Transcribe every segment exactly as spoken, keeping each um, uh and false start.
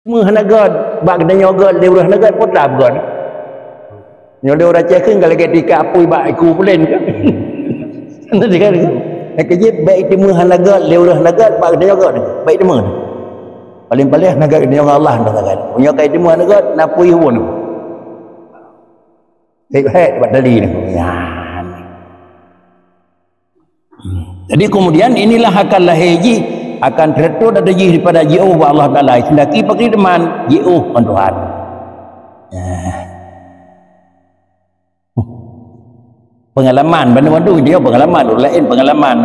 Meuh hana gét, bak geutanyoe gét, lé ureuëng hana gét, peue that gét. Nyoe lé ureuëng Aceh kheun ka lagée tika apui bak iku pulen. Nanti kan. Nyang keujeuet, bék iteumeuh hana gét, lé ureuëng hana gét, bak geutanyoe gét. Bék iteumeuh. Paling-paling hana gét geutanyoe ngon Allah, hana gét. Meunyoe ka iteumeuh hana gét, na apui huon. Hék-hék bak tali ni. Nyan. Jadi kemudian inilah akan lahé jih, akan teureutôt ateueh jih daripada jiôh bak Allah Taala. Seundaki pakri teuma jiôh ngon Tuhan. Ya. Pengalaman, bandum-bandum dia pengalaman, ureuëng laén pengalaman.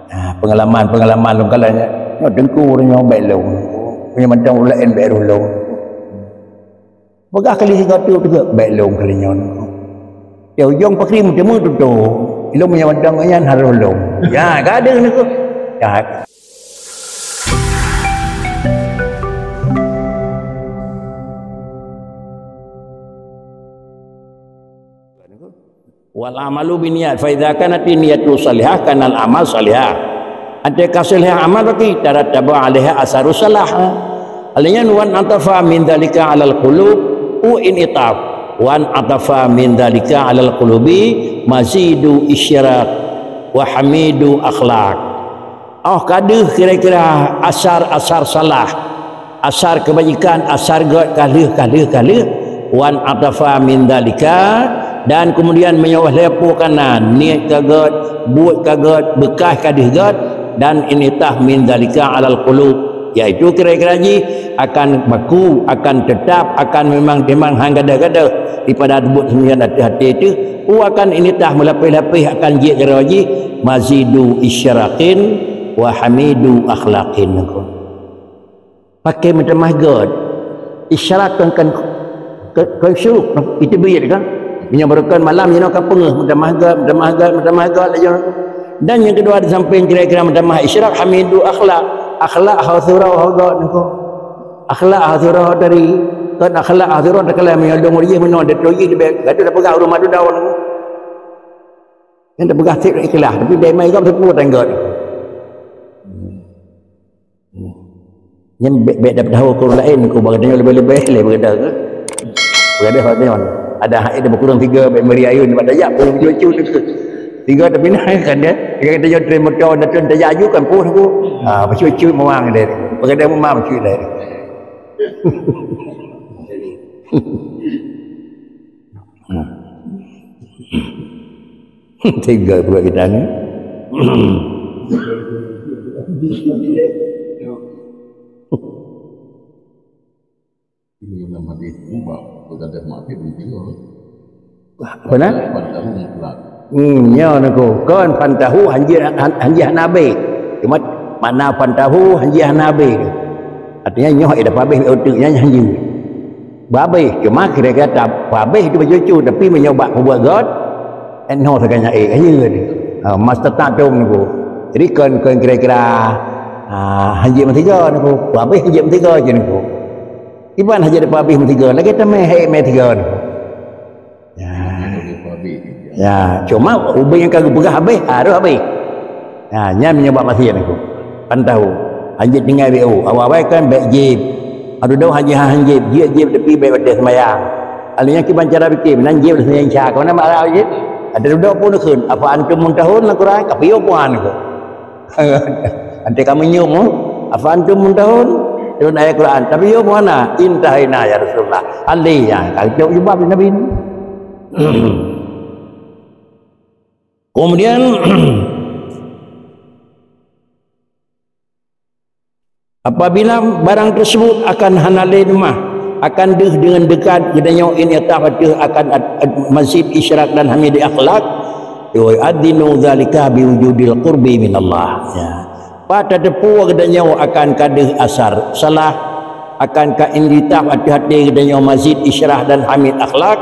Ha, pengalaman, pengalaman lôn kalon nyoe, nyoe teungku ureuëng nyoe bék lôn. Punya mantong ureuëng laén bék lôn. Peugah kali singoh tu juga, bék lôn kali nyoe. Ya, ujong pakri meuteumé tutoe. Ilôn meunyoe wadang nyan harôh lôn. Ya, ka ada ni tu. Ya. Wal amalu binniyat, fa idza kanat niyatu salihah, kanal amal salihah. Ada ka salihah amal berarti tarattaba alaiha asaru salah. Alainya wan atafa min dzalika alal qulub u in itaf. Wan atafa min dzalika alal qulubi mazidu isyraq wa hamidu akhlaq. Oh, ka deuh kira-kira asar-asar salah, asar keubajikan, asar gét ka lheueh, ka lheueh, ka lheueh. Wan atafa min dzalika, dan kemudian meunyoe lheueh po kana, niet ka gét, buet ka gét, beukah ka deuh gét, dan initaf min dzalika alal qulub, yaitu kira-kira jih akan baku, akan tetap, akan memang-memang hang gadôh-gadôh daripada buet seumian ateueh até teuh. U akan initah meulapéh-lapéh akan jeuet keudroe jih, mazidu isyraqin wa hamidu akhlaqin. Paké meutamah gét. Isyraq kan, kan, kan, kan syuruk, itu biyet kan. Meunyoe beureukan malam, jinoe ka peungeuh, meutamah gét, meutamah gét, meutamah gét laju. Dan nyang keudua di samping kira-kira meutamah isyraq, hamidu akhlak. Akhlak hau surau hau gét niko. Akhlak hau surau dari, kan akhlak hau surau takalai meunyoe lôn ureueng jih meunoe, dia tu jih leubeh, gata dah peugah ureueng madu daun niko. Nyang teupeugah seb ikhlas, tapi dai mai gob seupôt tan gét. Nyan bèk, bèk dap tahu keu ureueng laén, keu bak geutanyoe leubeh-leubeh lé bak geutanyoe. Bak geutanyoe bak geutanyoe. Ada hai ada beukureueng tiga, bèk meuri ayôn bak tajak, pun lucu-lucu tu. Tiga tapi nah kan dia. Tiga kita jauh terima tahu, nak tajak aju kan pun aku. Ah, bacut-cut memang dia. Bak geutanyoe memang bacut dia. Tiga pula kita ni. Ini dalam hadis ubah, berkata makin tiga. Apa nak? Pada mutlak. Hmm, nyo niko. Kon fantahu hanjeuet, han-, hanjeuet hana habéh. Cuma makna fantahu hanjeuet hana habéh tu. Artinya nyoh ida pabéh uteuk nyan hanjeuet. Babéh, cuma kira-kira tak pabéh tu bacut-cut, tapi meunyoe bak peubuet gét, eh, noh sagai nyan, eh, hanjeuet. Ha, mastata'tum niko. Jadi kon, kon kira-kira, ha, hanjeuet meusigoe niko. Babéh hanjeuet meusigoe je niko. Iban hanjeuet pabéh meusigoe, lagèe tamè hai mè sigoe niko. Ya. Ya, cuma ubé nyang ka geupeugah habéh, harôh habéh. Ya, nyan meunyoe bak masin aku. Pan tahu. Hanjeuet tinggai B O. Awai-awai kan bèk jieb. Aduh dong hanjeuet, hanjeuet, jieb, jieb, tapi bèk watèe seumayang. Alèh nyan kiban cara pikir, meunan jieb lheuh seumayang Isya. Keu mana mak jieb? Ada dudoe pun kheun, "Afa antum muntahun?" Lam Quran, ka piôh puan aku. Anté ka meunyium, oh. "Afa antum muntahun?" Turun ayat Quran. Tapi yo mana? "Intahaina ya Rasulullah." Alé ya, ka jawab jubab Nabi ni. Kemudian, apabila barang tersebut akan hana lé leumah, akan deuh deungon deukat geutanyoe initah ateueh akan at-, at-, mazid isyraq dan hamid akhlak, yu'adzinu dzalika biwujudil qurbi minallah. Ya. Pat tateupeue geutanyoe akan ka deuh asar salah, akan ka initah ateueh até geutanyoe mazid isyraq dan hamid akhlak,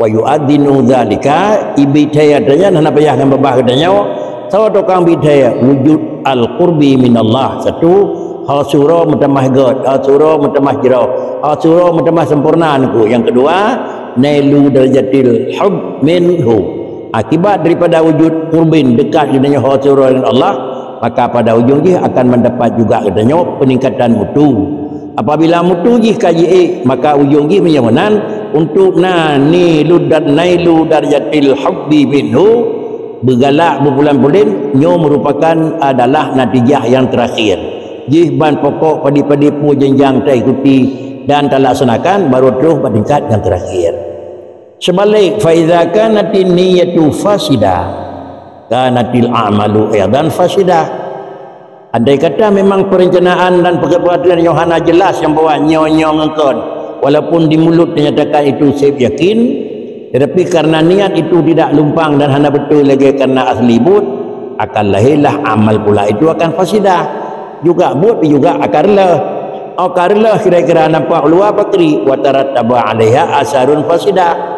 wa yu'adzinu dzalika, ibit hai geutanyoe hana payah ngon babah geutanyoe, saboh tukang bit hai wujud al-qurbi minallah. Satu, ha sura meutamah gét, ha sura meutamah jroh, ha sura meutamah sempurna niko. Yang kedua, nailu darajatil hub minhu. Akibat daripada wujud qurbin, dekat geutanyoe ha sura dengan Allah, maka pada ujung jih akan mendapat juga geutanyoe peningkatan mutu. Apabila mutu jih ka jiék, maka ujong jih meunyoe meunan, untuk na nilu dar-, nailu darajatil hubbi minhu, beugalak beupulan-pulan, nyoe merupakan adalah natijah nyang terakhir. Jih ban pokok padé-padé peue jenjang taikuti dan talaksanakan, baru troh bak tingkat nyang terakhir. Sebaliknya, fa idza kanatin niyatu fasidah, kanatil amalu aidan fasidah. Andai kata memang perencanaan dan peukeupuatan nyoe hana jelas nyang bahwa nyoe-nyoe ngon kon, walaupun di mulut dinyatakan itu seb yakin, tetapi karena niat itu tidak lumpang dan hana beutôi lagée karena asli buet, akan lahirlah amal pula itu akan fasidah. Juga buet juga akan reuloh. Akan reuloh kira-kira nampak luwa pakri, wa tarattaba alaiha asarun fasidah.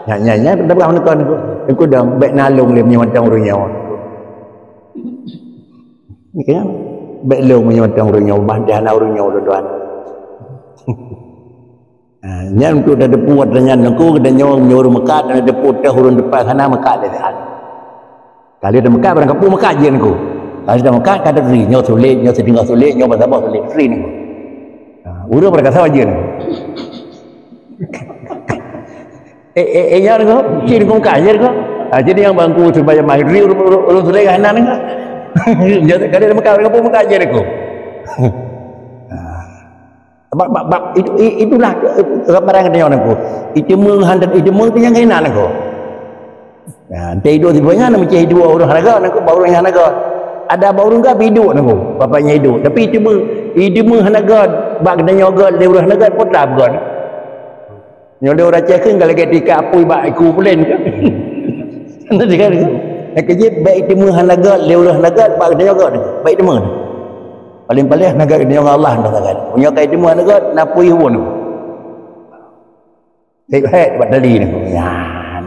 Nyan, nyan, nyan, dah peugah meuneukan aku. Aku dah bek nalong lé meunyoe mantong ureuëng nyoe. Ni kan? Bek lôn meunyoe mantong ureuëng nyoe, bah dah na ureuëng nyoe, tuan-tuan. Ha, nyan untuk dah depu atra nyan nangku, dan nyoe, nyoe ureuëng meukat, dan depu teuh ureuëng depan sana meukat lé siat. Kali dah meukat, barang kapu meukat jih nangku. Kali dah meukat, ka teuh ri, nyoe sulet, nyoe sidingoe sulet, nyoe bansaboh sulet, ri nangku. Ha, ureuëng pada kasa jih nangku. Eh, eh, eh, nyan ko, cit ko meukat je ko. Ha, jadi nyang bangku sebaya mah ri ureuëng, ureuëng, ureuëng sulek hana nengah. Jadi kada meukat, ureuëng kampung meukat je ko. Ha. Bak, bak, bak, itu, i-, itulah, eh, gambaran kata nyoe ko. Itu meuhan dan itu meuhan nyang kena ko. Nah, entah itu tiba nyan, mesti itu ureuëng hana gét, nangku bak ureuëng nyang hana gét. Ada bak ureuëng gét, hidup nangku, bapaknya hidup. Tapi itu meuh, itu meuh hana gét, bak kata nyoe gét, dia ureuëng hana gét, pun tak gét. Nyoe lé ureuëng Aceh kheun ka lagée tika apui bak iku pulen ke. Nanti kan. Nyang keujeuet bèk iteumé hana gét lé ureuëng hana gét bak geutanyoe gét. Bèk iteumé. Paléng-paléng hana gét geutanyoe ngon Allah dah gét. Meunyoe ka iteumé hana gét, na apui huwon. Hek-hek bak tali ni. Nyan.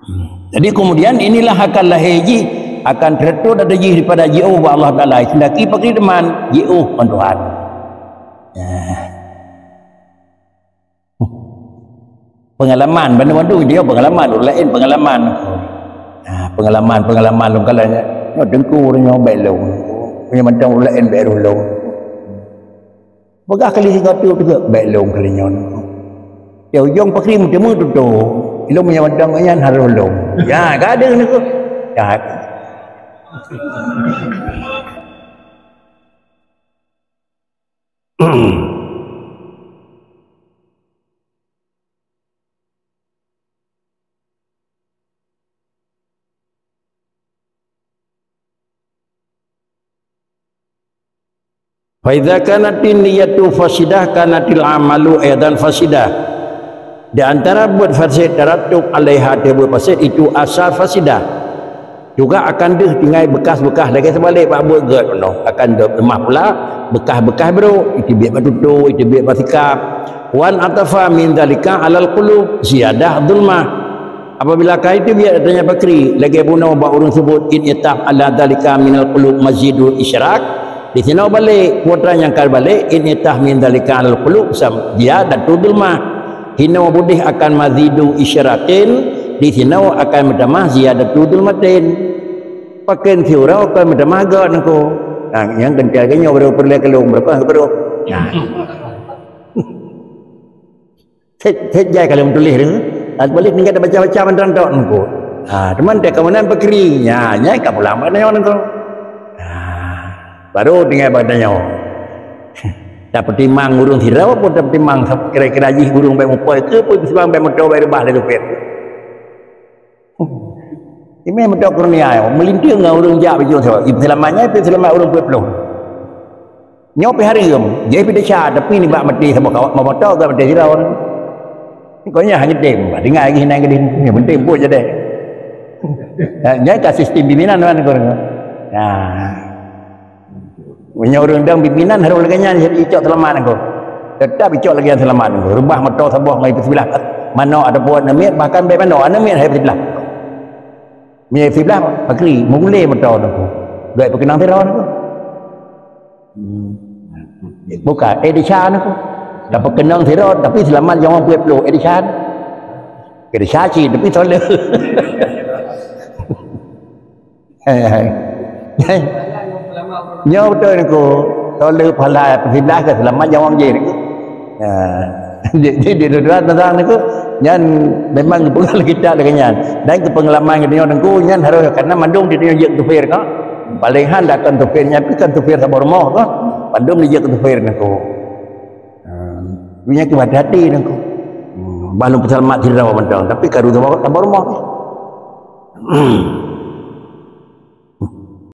Hmm. Jadi kemudian inilah akan lahé jih, akan teureutôt ata jih daripada jiôh bak Allah Taala. Seundaki pakri teuma jiôh ngon Tuhan. Ya. Pengalaman, bandum-bandum dia pengalaman, ureuëng laén pengalaman. Ha, pengalaman, pengalaman lôn kalon nyoe, nyoe teungku nyoe bèk lôn. Nyoe mantong ureuëng laén bèk roh lôn. Peugah kali singoh tu teuk, bèk lôn kali nyoe. Ya, ujong pakri meuteumé tutoe. Ilôn meunyoe mantong nyan harôh lôn. Ya, ka deuh nyoe. Ya. Fa idza kanatin niyatu fasidah, kanatil amalu aidan fasidah. Di antara buet fasid taratub alaiha, di buet fasid itu asar fasidah. Juga akan deuh tinggai bekas-bekas lagée seubalek bak buet gét nyoe. Akan deuh teuma pula bekas-bekas brôk, iteubiet bak tutoe, iteubiet bak sikap. Wan atafa min dzalika alal qulub ziyadah zulmah. Apabila ka iteubiet ata nyan pakri, lagée bunoe bak ureuëng seubut, in itaf ala dzalika minal qulub mazidu isyrak, di sinoe balek, kuatra nyang ka balek, in itaf min dzalika alal qulub sam ziyadatu zulmah. Hinoe budeh akan mazidu isyrakin, di sinoe akan meutamah ziyadatu zulmatin. Pakon siuroe akan meutamah gét nangku. Nah, nyang keunteue lagée nyoe baru peureulée keulong, berapa baru? Nah. Seb, seb jai ka lheueh meutuléh tu. Seb boleh tinggai tabaca-baca mantong tok nangku. Ha, teuma teuka meunan pakri. Nya, nyan ka pulang bak tanyoe nangku. Ha, baru tinggai bak tanyoe. Tapeutimang ureuëng sidroe pun tapeutimang kira-kira jih ureuëng bèk mupoi keu, pun tapeutimang bèk moto, bèk reubah lé supet. Imé meudoa kurnia, meulintang ngon ureuëng jak bajeueng sawa. Ipeuseulamat nyan, ipeuseulamat ureuëng peuet ploh. Nyoe pih hareuem, jai pih desya, tapi nibak maté saboh kawak, mamoto gak maté sidroe. Kok nyan hana tem, tinggai lagi hinan gadih, ni penting buet jadi. Nyan ka sistem pimpinan, tuan, tuan. Nah. Meunyoe ureuëng dong pimpinan harôh lagée nyan icok seulamat nangku. Teutap icok lagée nyan seulamat nangku. Reubah moto saboh ngon ipeusibeulaih manok ataupun aneuk miet, bahkan bèk manok, aneuk miet hai ipeusibeulaih. Meunyoe ipeusibeulaih pakri, meugulée moto nangku. Gét peukeunong sidroe nangku. Hmm. Bukan, eh, desya nangku. Dah peukeunong sidroe, tapi seulamat nyawong peuet ploh, eh, desya. Eh, desya cit, tapi tolong. Hai, hai. Nyoe beutôi nangku. Tôh le pahala peusidah ka seulamat nyawöng jih. Ha. Jadi di dua tentang niku nyan memang geupeugah lé kitab lagèe nyan. Dan keupeungalaman geutanyoe niku nyan harôh, karena mandum di dunia jeuet keu sufir ka. Paling han dak kon sufir nyan pih kon sufir saboh rumoh ka. Mandum dijeuet keu sufir niku. Ha. Nyan keu hati-hati niku. Hmm, bah lôn peuseulamat sidroe mantong, tapi karu saboh, saboh rumoh.